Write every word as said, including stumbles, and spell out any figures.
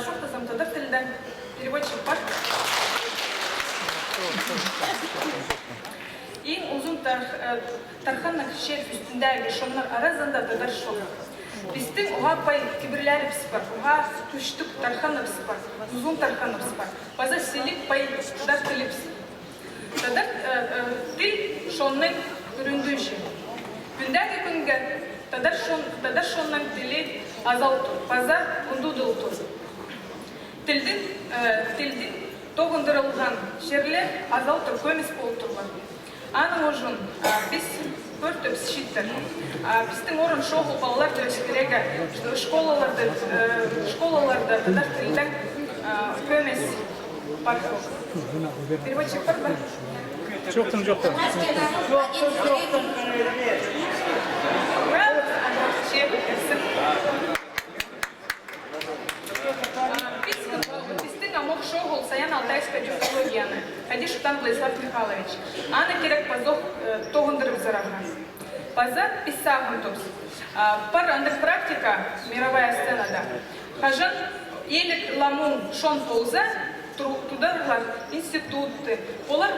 Чоохтазам тадар тілде, переводчик пар. Иң узун тар-, э, тархыннығ чир ӱстӱндегі чоннар аразында тадар чон. Пістің уғаа пай кибірлерібіс пар, уғаа кӱстіг тархыныбыс пар, узун тархыныбыс пар. Паза сіліг пай тадар тілібіс. Тадар, э, э, тіл чонның ӱрендіҷі. Пӱӱндегі кӱнге тадар чон-, тадар чонның тілі азал тур, паза ундудыл тур. Тілдің, э, тілдің тоғындырылған чирлер азал тур, кӧмес пол турлар. Аның ӱчӱн, а, піс пӧртібіс чииттер. А, пістің орын чоғыл палаларды ӧскірерге, школаларда, э, школаларда тадар тілдің, а, кӧмес пар. Переводчик пар ба? Чоохтаң, чоохтаң. Чоохтаң, чоохтаң. Че, кірсін. Піс-, пістің амох чоғыл саян алтайская технологияны, хайди чуртаан Владислав Михайлович. Аны кирек пазох, э, тоғындырыбызарға. Паза піс сағынтыбыс. А, пар андағ практика мировая сценада. Хаҷан иліг ла муң чон полза, тру-, тударлар институтты, олар